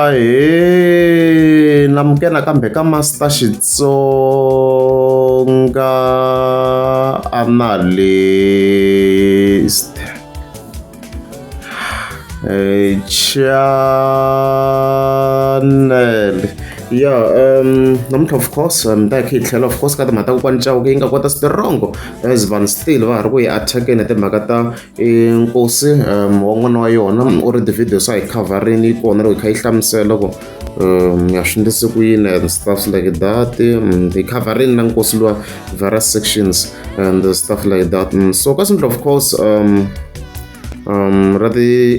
Ahee namukela nakambe ka Master Xitsonga Analyst channel ya namuntlha of course mi ta hi kha hi tlhela of course ka timhaka ta kokwani Chauke yi nga kota strong as vanhu still va ha ri ku yi attack-eni hi timhaka ta Nkosi wa n'wana wa yona u ri ti-video se a yi khavharini yi kona loko yi kha yi hlamusela ku ya swi endlise ku yini and stuff like that hi khavharini na nkosi luwa various sections and stuff like that so ka simple of course ra ti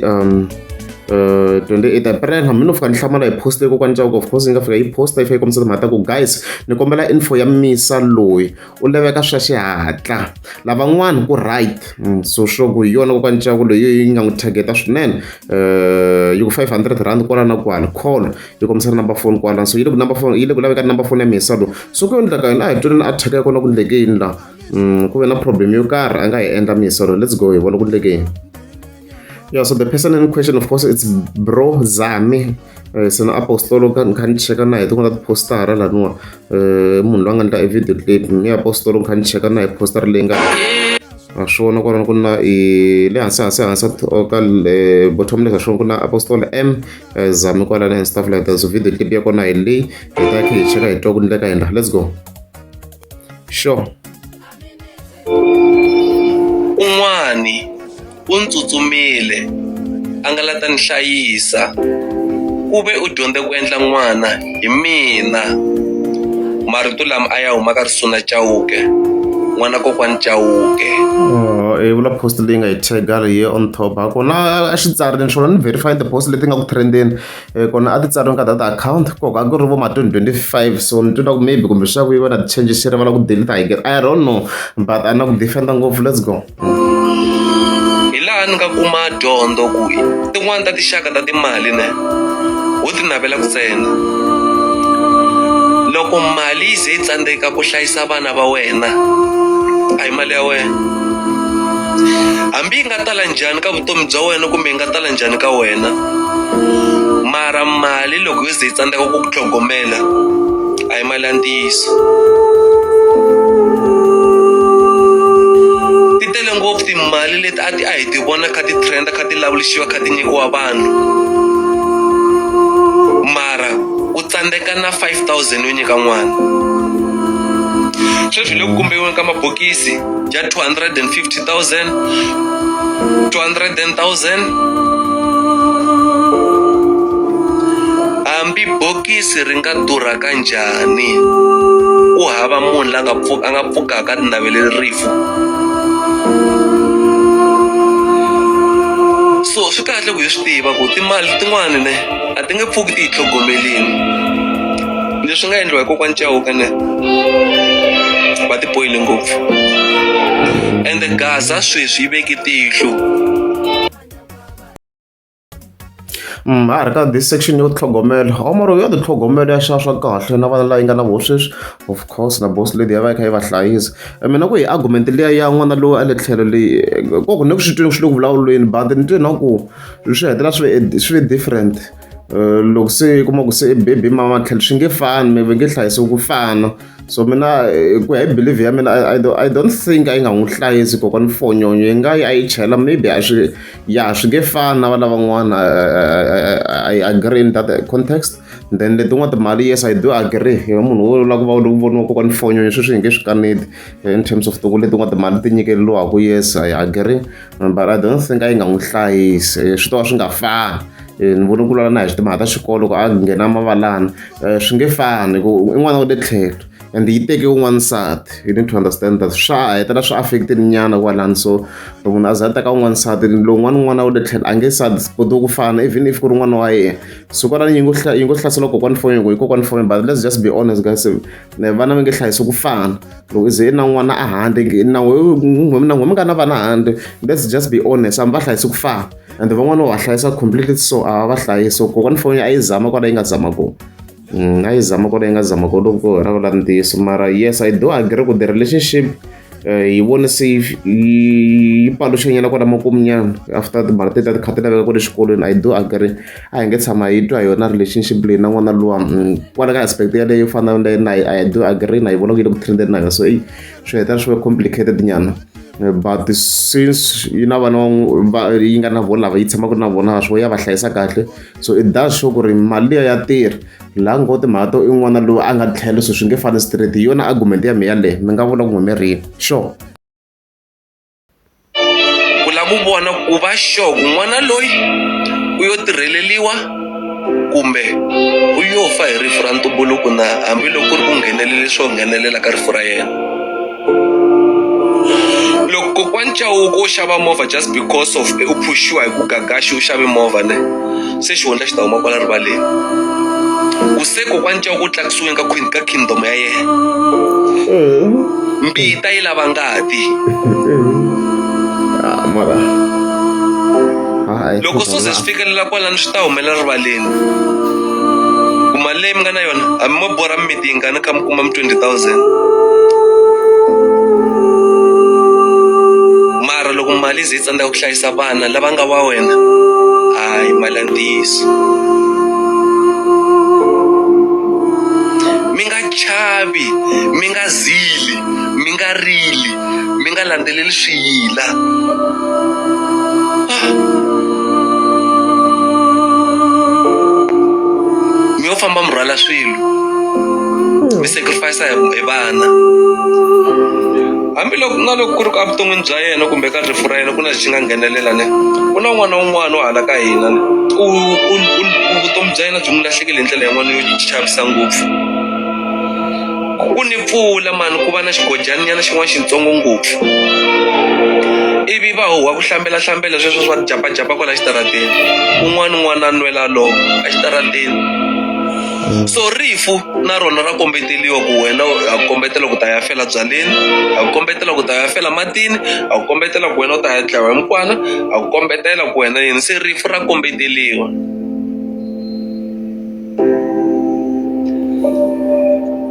28 April hambi no fika ni hlamala hi post leyi kokwani Chauke of course yi nga fika yi posta yi fika yi kombisa timhaka ta ku guys ni kombela info ya misa loyi u laveka swa xihatla lavan'wana ku right so sure ku hi yona kokwani Chauke leyi yi nga n'wi target-a swinene yi ku R500 kwala na kwala call yi kombisa number phone kwala so yi le ku number phone yi le ku laveka number phone ya misa lowu so ku endleka yini a hi tweleni attack ya kona ku ndleke yini la ku ve na problem yo karhi a nga yi endla misa lowu let's go hi vona ku ndleke yini. Yeah, so the person in question, of course, it's Bro Zami. Se na apostolo ka ni kha ni cheka na hi tin'wana ta ti-postara laniwa munhu loyi a nga endla e video clip ni apostolo ni kha ni cheka na hi postara leyi nga ha swona kwalano ku na i le hansi hansi hansi ka bottom left swona ku na apostolo M Zami kwalano and stuff like that so video clip ya kona hi leyi hi ta kha hi cheka hi twa ku ndleka yini let's go sure. Un'wani u ni tsutsumile a nga la ta ni hlayisa ku ve u dyondze ku endla n'wana hi mina marito lama a ya huma ka Risuna Chauke n'wana kokwani Chauke. Oh, i vula post leyi nga yi tag leyi on top ha kona a xi tsarile swona ni verify the post leti nga ku trendeni kona a ti tsariwe ka that account koko a ku ri vo ma 2025 so ni twa ku maybe kumbe swa ku yi va na ti-changes xi rivala ku delete I get I don't know but a na ku defender ngopfu let's go. Hi laha ni nga kuma dyondzo ku tin'wani ta tinxaka ta timali ne ho ti navela ku ntsena loko mali yi ze yi tsandzeka ku hlayisa vana va wena a hi mali ya wena hambi yi nga tala njhani ka vutomi bya wena kumbe yi nga tala njhani ka wena mara mali loko yo ze yi tsandzeka ku ku tlhogomela a hi mali ya ntiyiso ti tele ngopfu timali leti a ti a hi ti vona kha ti trend kha ti lavuluxiwa kha ti nyikiwa vanhu mara u tsandzeka na 5000 yo nyika n'wana sweswi le ku kumbiweni ka mabokisi ya 250,000 200,000 hambi bokisi ri nga durha ka njhani ku hava munhu la nga pfuka a nga pfukaka a ti naveleli rifu so swi kahle ku hi swi tiva ku timali tin'wani ne a ti nge pfuki ti hi tlhogomelini leswi nga endliwa hi kokwani Chauke ne va ti poyile ngopfu ende Gaza sweswi yi veke tihlo. Ha ha ri ka this section yo tlhogomela a mara ya titlhogomela ya xava swa kahle na vana lava yi nga na voho sweswi of course na boss lady ya va yi kha yi va hlayisa mina ku hi argument liya ya n'wana loyi a le tlhelo leyi koko ni ku swi tweni swi le ku vulavuleni but ni twe na ku swi hetelela swi ve swi ve different loko se u kuma ku se i baby mama tlhelo swi nge fani mi va nge hlayisiwi ku fana so mina ku ya hi believe ya mina I don't think a yi nga n'wi hlayisi kokwani fonyonyo yi nga yi a yi chela maybe a swi ya swi nge fani na va lavan'wana I agree in that context then letin'wana timali yes I do agree hi munhu wo lava ku va ku voniwa kokwani fonyonyo sweswi hi nge swi kaneti in terms of tiku letin'wana timali ti nyikeriwaka yes I agree but I don't think a yi nga n'wi hlayisi swi to va swi nga fani ni vone ku lwala na hi timhaka ta xikolo ku a nghena mavalana swi nge fani ku i n'wana wa le tlhelo and yi teke un'wana nsati you need to understand that swa hetelela swi affect-ini nyana kwalano so loko munhu a za a teka un'wana nsati lowun'wana n'wana wa le tlhelo a nge sa koti ku fana even if ku ri n'wana wa yena so kwalano yi ngo yi ngo hlasela kokwani foni hi kokwani foni but let's just be honest guys vana va nge hlayisi ku fana loko ze i na n'wana a handle na n'we mi nga na vana handle let's just be honest a mi va hlayisi ku fana and van'wana va hlayisa completely so a va hlayisi so kokwani foni a yi zama kwala yi nga zama kona a yi zama kwala yi nga zama kona loko ra vula ntiyiso mara yes I do agree ku the relationship. Hi vone se yi paluxanyana kwala makumu nyana after timhaka teti a ti kha ti laveka kwale xikolweni. I do agree, a hi nge tshama hi twa hi yona relationship leyi na n'wana luwa. Kwala ka aspect yaleyo yo fana na na I do agree na yi vona ku yi le ku trend-eni na yona, so eyi swi heta swi va complicated nyana. But since yi na vana va yi nga na vona lava yi tshamaka na vona swo ya va hlayisa kahle, so it does show ku ri mali liya ya tirha. Laha ngo timhaka to i n'wana loyi a nga tlhelo, so swi nge fani straight. Hi yona argument ya mina yaleyo, mi nga vula ku n'wi sure. Ku lava ku vona ku va sure ku n'wana loyi u yo tirheleliwa kumbe u yo fa hi rifu ra ntumbuluko na, hambiloko ku ri ku nghenelele swo nghenelela ka rifu ra yena. Loko kokwani Chauke wo xava movha just because of u phuxiwa hi ku Gagashi u xave movha ne, se xihundla xi ta huma kwala rivaleni ku se kokwani Chauke u tlakusiwile ka queen ka kingdom ya yena. Mbita yi lava ngati. Ah, mara loko swo ze swi fikelela kwalano swi ta humela rivaleni ku mali leyi mi nga na yona hambi mo borha mimiti yingani kha mi kuma mi 20,000. Mara loko mali yi ze yi tsandzeka ku hlayisa vana lava nga va wena, hayi mali ya ntiyiso. Mi nga chavi, mi nga zili, mi nga rili, mi nga landzeleli swiyila. Mi yo famba mi rhwala swilo, mi sacrifice hi vana. Hambiloko na loko ku ri ku evuton'wini bya yena kumbe ka rifu ra yena ku na lexi nga nghenelela ne, ku na n'wana wun'wana wa hala ka hina ne u u u vutomi bya yena byi n'wi lahlekele hi ndlela yin'wana yo chavisa ngopfu. Ku ni mpfula mani ku va na xigojani nyana xin'wana xitsongo ngopfu ivi va huhwa ku hlambela hlambela sweswo swa japajapa kwala xitarateni, un'wana n'wana a nwela a lova exitarateni. So rifu na rona ra kombeteliwa ku wena ha ku kombetela ku ta ya fela byaleni, ha ku kombetela ku ta ya fela matini, ha ku kombetela ku wena u ta ya dlawa hi mukwana, ha ku kombetela ku wena yini, se rifu ra kombeteliwa.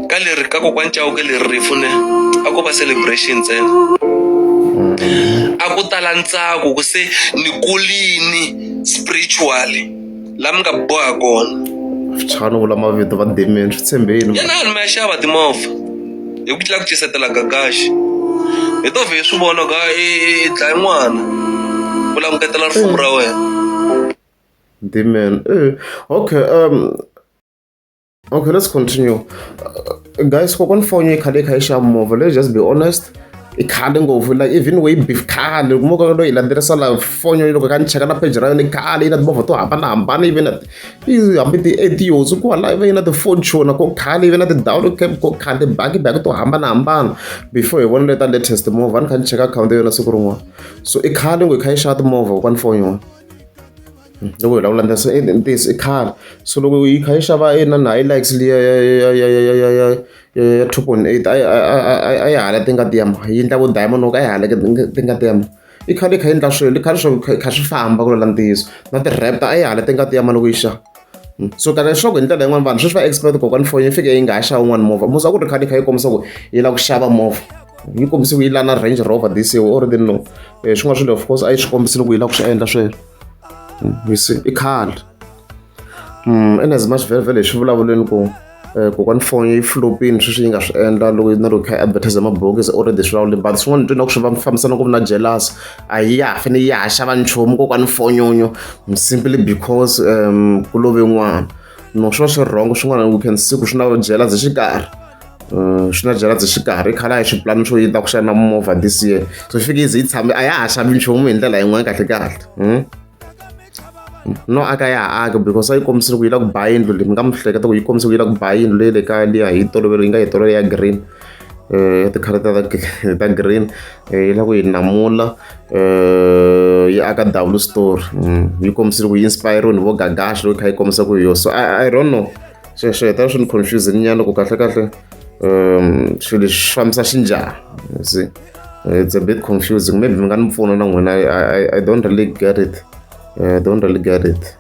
Ka leri ka kokwani Chauke leri rifu ne a ko va celebration ntsena, a ku tala ntsako ku se ni kulini spiritually. La mi nga boha kona. Swi vula mavito va demeni swi tshembeni. Yanani mi ya xava timovha hi ku tlula ku cisetela gagaxi. Hi to vhe hi swi vona ku i dlaye n'wana u lava ku ngetela rifumo ra wena. Demon. Okay, okay, let's continue. Guys, kokwani foni yi khale yi kha yi xava movha. Let's just be honest. I khale ngopfu, like even way before khale kuma ka loyi landzelerisa la foni loko ka ni cheka na page ra yona i khale yi na timovha to hambanahambana, yi ve na hambi ti-Etios kwala, yi ve na ti-Fortuner ko khale, yi ve na ti-Down cab ko khale, tibaki baki to hambanahambana before hi vona leta latest movha. Ni kha ni cheka akhawunti ya yona siku rin'wana, so i khale ngo yi kha yi xava timovha kokwani foni yona. Loko hi lava ku landza se ntiyiso i khale, so loko yi kha yi xava inani Hilux liya ya ya ya ya ya ya ya ya 2.8 a yi a yi hala tingati ya yi endla vo diamond a yi hala tingati ya i khale yi kha yi endla swilo i khale swo kha swi famba ku la ntiyiso na ti-Raptor a yi hala tingati ya loko yi xava. So kahle leswaku hi ndlela yin'wani vanhu sweswi va expect kokwani foni yi fike yi nga ha xavi wun'wani movha musi a ku ri khale yi kha yi kombisa ku yi lava ku xava movha yi kombise ku yi lava na Range Rover this year, we already know. Swin'wana swilo of course a yi swi kombisile ku yi lava ku swi endla sweswo. You see i khale. In as much vhele vhele hi swi vulavuleni ku kokwani foni yi flopini sweswi yi nga swi endla loko na loko kha yi advertise mabokisi already swi vulavuleni, but swin'wana ni twa na ku swi fambisana ngopfu na jealous. A yi ya ha fanele yi ya ha xava nchumu kokwani fonyonyo simply because ku love n'wana. No swi va swi wrong swin'wana, we can see ku swi na jealous exikarhi. Swi na jealous exikarhi. Khale a hi swipulani swo yi ta ku xava na movha this year, so swi fike yi ze yi tshame a ya ha xavi nchumu hi ndlela yin'wana kahle kahle. No aka ya ha aki because a yi kombisile ku yi lava ku ba yindlu leyi, mi nga mi hleketa ku yi kombise ku yi lava ku ba yindlu leyi le kaya liya hi tolovelo yi nga yi tolovela ya green, ya ti-colour ta ta green, yi lava ku yi namula yi aka double story. Yi kombisile ku yi inspire-iwe hi vo Gagash loko yi kha yi kombisa ku hi yo, so I don't know, sweswo heta swi ni confuse nyana ku kahle kahle swilo leswi swi fambisa xinjhani. You see, it's a bit confusing, maybe mi nga ni pfuna na n'wina. I don't really get it. I don't really get it.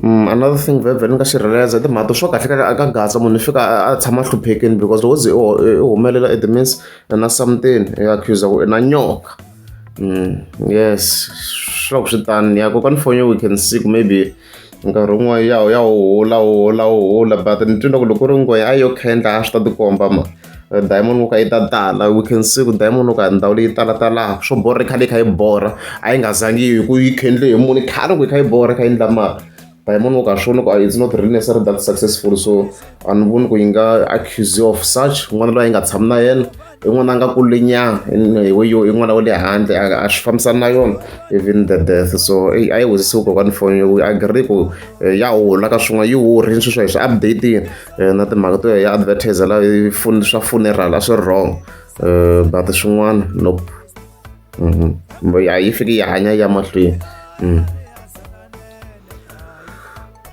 Another thing vhevhe ni nga xi realize i timhaka to swo kahle kahle aka Gaza munhu i fika a tshama a hluphekini because loko ze i humelela it means na something i accuse ku i na nyoka. Yes swi va swi tani ya kokwani for you we can see ku maybe nkarhi wun'wana ya ya wu hula wu hula wu hula but ni twi loko loko ku ri nghonya a yo khendla a swi ta tikomba ma diamond wo ka yi ta tala we can see ku diamond wo ka ndhawu leyi talatala swo borha i khale yi kha yi borha a yi nga zangi hi ku yi khendle hi muni khale ku yi kha yi borha yi kha yi endla mali diamond wo ka swona ku it's not really necessary that successful so a ni voni ku yi nga accuse of such n'wana loyi a yi nga tshami na yena i n'wana a nga kulinyana hi yo i n'wana wa le handle a swi fambisani na yona even the death so a yi hundzisiwi kokwani for we agree ku ya hula ka swin'wana yi hurini sweswi hi swi update na timhaka to ya advertise la swa funeral a swi wrong but swin'wana nope a yi fiki yi hanya ya mahlweni.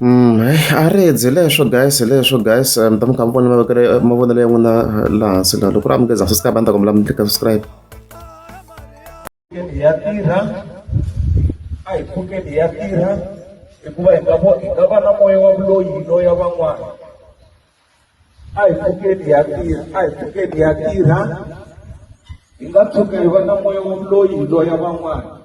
A ri hi leswo guys hi leswo guys mi ta mi kha mi vona mavekelo mavonelo ya n'wina laha hansi laha loko ri amukeza subscribe a ni ta kombela mi tlika subscribe. Hi ya tirha a hi pfukeni hi ya tirha hikuva hi nga hi nga va na moya wa vuloyi hi loya van'wana a hi pfukeni hi ya tirha a hi pfukeni hi ya tirha hi nga tshuki hi va na moya wa vuloyi hi loya van'wana.